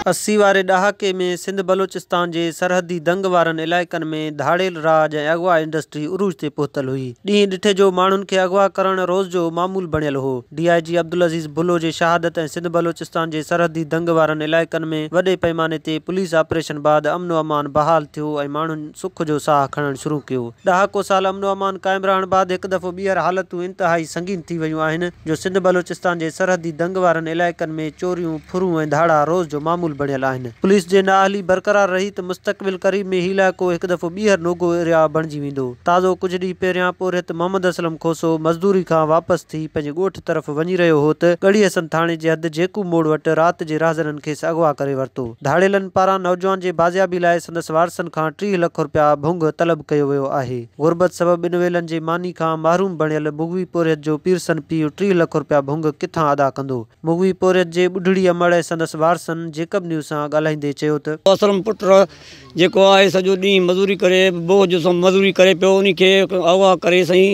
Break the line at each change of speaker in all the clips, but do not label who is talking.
80 واري ڏهاڪي ۾ سنڌ بلوچستان جي سرحدي دنگ وارن علائقن ۾ ڌاڙيل راڄ ۽ اغوا انڊسٽري عروج تي پهتل هئي. ڏينهن ڏٺي جو ماڻهن کي اغوا ڪرڻ روز جو معمول بڻيل هو. ڊي I جي عبدالعزيز بلو جي شهادت ۽ سنڌ بلوچستان جي سرحدي دنگ وارن علائقن ۾ وڏي پئماني تي پوليس آپريشن بعد امن و امان بحال ٿيو ۽ ماڻهن سک جو ساهه کڻڻ شروع ڪيو. ڏهاڪو سال امن و امان قائم رهڻ بعد هڪ دفعو ٻيهر حالتون انتهائي سنگين ٿي ويون آهن جو سنڌ بلوچستان جي سرحدي دنگ وارن علائقن ۾ چوريون، ڦرون ۽ ڌاڙا روز جو معمول بڻيل آهن. پوليس جي نااهلي برقرار رهي ته مستقبل قريب ۾ هي علائقو هڪ دفعو ٻيهر نوگو ايريا بڻجي ويندو. تازو ڪجهه ڏينهن پهريان پورهيت محمد اسلم کوسو مزدوري کان واپس ٿي پنهنجي ڳوٺ طرف وڃي رهيو هو ته ڳڙهي حسن ٿاڻي جي حد جيڪو موڙ وٽ رات جي راهزنن کيس اغوا ڪري ورتو. ڌاڙيلن پاران نوجوان جي بازيابي لاء سندس وارثن کان 30 لک رپيا ڀونگ طلب ڪيو ويو آهي. غربت سبب ٻن ويلن جي ماني کان محروم بڻيل مغوي پورهيت جو پيرسن پيء 30 لک رپيا ڀونگ ڪٿان ادا ڪندو؟ مغوي پورهيت جي ٻڍڙي امڙ ۽ سندس وارثن جيڪب نيوز سان ڳالهائيندي چيو ته.
اسلم پٽ جيڪو آهي سڄو ڏينهن مزوري ڪري بوجه سان مزوري ڪري پيو انهي کي اغوا ڪري سائين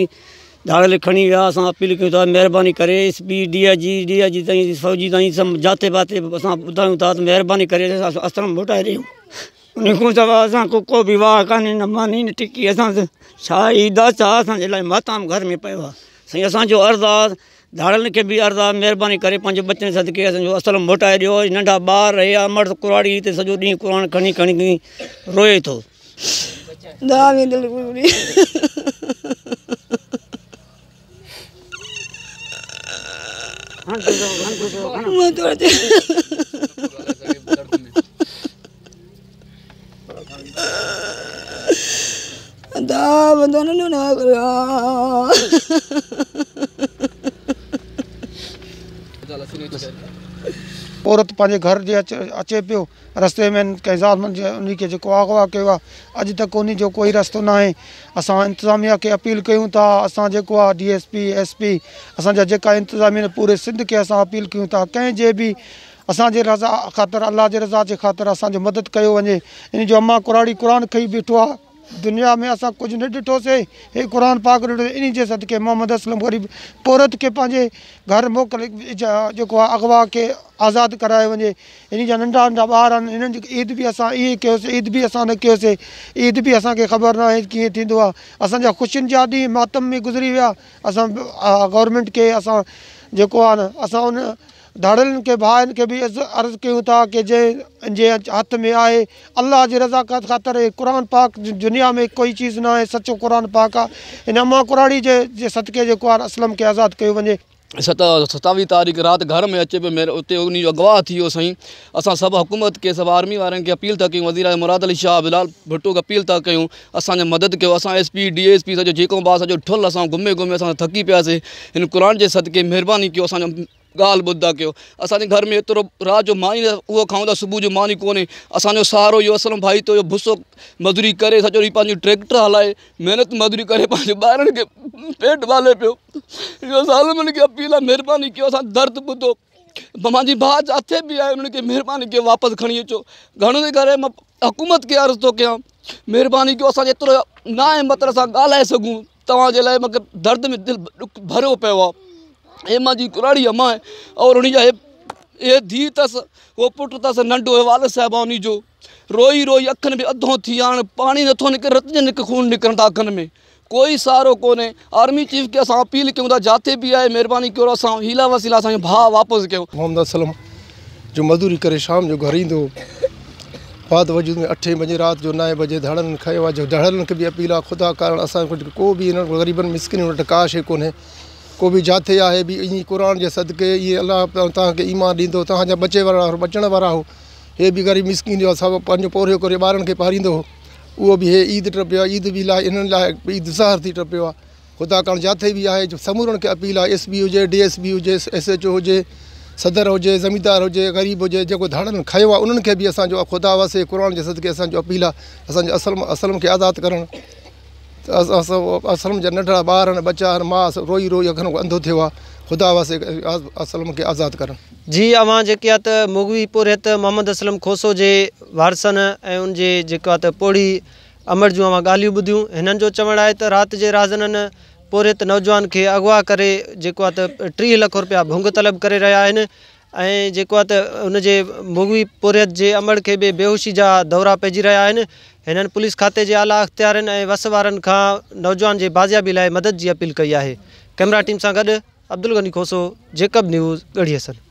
ڌاڙيل کڻي ويا اسان اپيل ڪيون ٿا مهرباني ڪري S P D I G D I G تائين فوجي تائين سڀ جاتي باتي اسان ٻڌايون ٿا ته مهرباني ڪري اسلم موٽائي ڏيو ان کان سواء اسان کي ڪو به واهه ڪانهي نه ماني نه ٽڪي اسان ڇا عيد آ ڇا اسان جي لاء ماتام گهر ۾ پيو آ سائين اسان جو عرض آ ڌاڙيلن کي به عرض آ مهرباني ڪري پنهنجي ٻچن صدقي اسان جو اسلم موٽائي ڏيو ننڍا ٻار هي آ مرد ڪراڙي هتي سڄو ڏينهن قرآن کڻي کڻي روئي ٿو.
عورت پنهنجي گهر جي اچي پيو رستي ۾ ڪنهن ظالمن جي انهي کي جيڪو اغوا ڪيو آهي اڄ تڪ انهي جو ڪوئي رستو ناهي اسان انتظاميا کي اپيل ڪيون ٿا اسان جيڪو آهي D S P S P اسان جا جيڪا انتظاميا پوري سنڌ کي اسان اپيل ڪيون ٿا ڪنهن جي به اسان جي رضا خاطر الله جي رضا جي خاطر اسان جو مدد ڪيو وڃي ان جو امان ڪراڙي قرآن کئي بيٺو آهي دنيا ۾ اسان ڪجهه نه ڏٺوسي هي قرآن پاڪ ڏٺوسي انهي جي صدقي محمد اسلم غريب پورهيت کي پنهنجي گهر موڪل جيڪو آهي اغوا کي آزاد ڪرايو وڃي انهي جا ننڍا ننڍا ٻار آهن انهن جي عيد به اسان ائين ڪيوسي عيد به اسان نه ڪيوسي عيد به اسان کي خبر ناهي ڪيئن ٿيندو آهي اسان جا خوشين جا ڏينهن ماتم ۾ گذري ويا اسان گورنمينٽ کي اسان جيڪو آهي نه اسان ان ڌاڙيلن کي ڀائن کي به عرض ڪيون ٿا ڪي جنهن جي هٿ ۾ آهي الله جي رضا خاطر هي قرآن پاڪ دنيا ۾ ڪوئي چيز نه آهي سچو قرآن پاڪ آهي هن امان ڪراڙي جي صدقي جيڪو آهي اسلم کي آزاد ڪيو وڃي.
27 تاريخ رات گهر ۾ اچي پيو مير اتي انهي جو اغوا ٿي ويو سائين اسان سڀ حڪومت کي سڀ آرمي وارن کي اپيل ٿا ڪيون وزير اعظم مراد علي شاهه بلال ڀٽو کي اپيل ٿا ڪيون اسان جي مدد ڪيو اسان S P D S P سڄو جيڪو به آهي سڄو ٺل اسان گهمي گهمي اسان ٿڪي پياسي هن قرآن جي صدقي مهرباني ڪيو اسان جو ڳالهه ٻڌندا ڪيو اسان جي گهر ۾ ايترو رات جو ماني نه اهو کائون ٿا صبح جو ماني ڪونهي اسان جو سهارو اهو اسلم ڀائي تو ڀوسو مزوري ڪري سڄو ڏينهن پنهنجو ٽريڪٽر هلائي محنت مزوري ڪري پنهنجي ٻارن کي پيٽ پالي پيو اهو ظالمن کي اپيل آهي مهرباني ڪيو اسان درد ٻڌو منهنجي ڀاء جاٿي به آهي انهن کي مهرباني ڪيو واپس کڻي اچو گهڻو ٿي ڪري مان حڪومت کي عرض ٿو ڪيان مهرباني ڪيو اسان ايترو نه آهي مطلب اسان ڳالهائي سگهون توهان جي لاء مگر درد ۾ دل ڏک ڀريو پيو آهي هي منهنجي ڪراڙي امان آهي اور ان جا هي ڌيء اٿس هو پٽ اٿس ننڍو هي والد صاحب آهي ان جو روئي روئي اکين ۾ اڌو ٿي ويا آهن پاڻي نٿو نڪري رت جا نڪ خون نڪرن ٿا اکين ۾ ڪوئي سهارو ڪونهي آرمي چيف کي اسان اپيل ڪيون ٿا جاٿي به آهي مهرباني ڪيو اسان حيلا وسيلا اسان جو ڀاء واپس ڪيو.
محمد اسلم جو مزدوري ڪري شام جو گهر ايندو هو بعد وجود ۾ اٺين بجي رات جو نائين بجي ڌاڙيلن کنيو آهي جو ڌاڙيلن کي به اپيل آهي خدا ڪارڻ اسان وٽ ڪو به انهن غريبن مسڪينن وٽ ڪا شيء ڪونهي ڪو به جاٿي آهي به ائين قرآن جي صدقي ائين الله توهان کي ايمان ڏيندو توهان جا ٻچي وارا بچڻ وارا هو هي به غريب مسڪين جو سڀ پنهنجو پورهيو ڪري ٻارن کي پاريندو هو اهو به هي عيد ٽپيو آهي عيد به لاء انهن لاء عيد زهر ٿي ٽپيو آهي خدا ڪارڻ جاٿي به آهي جو سمورن کي اپيل آهي ايس پي هجي ڊي ايس پي هجي ايس ايچ او هجي صدر هجي زميندار هجي غريب هجي جيڪو ڌاڙن کنيو آهي انهن کي به اسان جو خدا واسطي قرآن جي صدقي اسان جو اپيل آهي اسان جو اسلم اسلم کي آزاد ڪرڻ اسلم جا ننڍڙا ٻار آهن ٻچا آهن ماء روئي روئي اکين کان انڌو ٿيو آهي خدا واسطي اسلم کي آزاد ڪرڻ.
جي اوهان جيڪي آ ته مغوي پورهيت محمد اسلم کوسو جي وارثن ۽ ان جي جيڪو آ ته پوڙهي امڙ جون اوهان ڳالهيون ٻڌيون. هنن جو چوڻ آهي ته رات جي راهزنن پورهيت نوجوان کي اغوا ڪري جيڪو آهي ته 30 لک رپيا ڀنگ طلب ڪري رهيا آهن ۽ جيڪو آهي ته ان جي مغوي پورهيت جي امڙ کي به بيهوشي جا دورا پئجي رهيا آهن. هنن پوليس کاتي جي اعليٰ اختيارين ۽ وس وارن کان نوجوان جي بازيابي لاء مدد جي اپيل ڪئي آهي. ڪئميرا ٽيم سان گڏ عبدالغني کوسو، جيڪب نيوز، ڳڙهي حسن.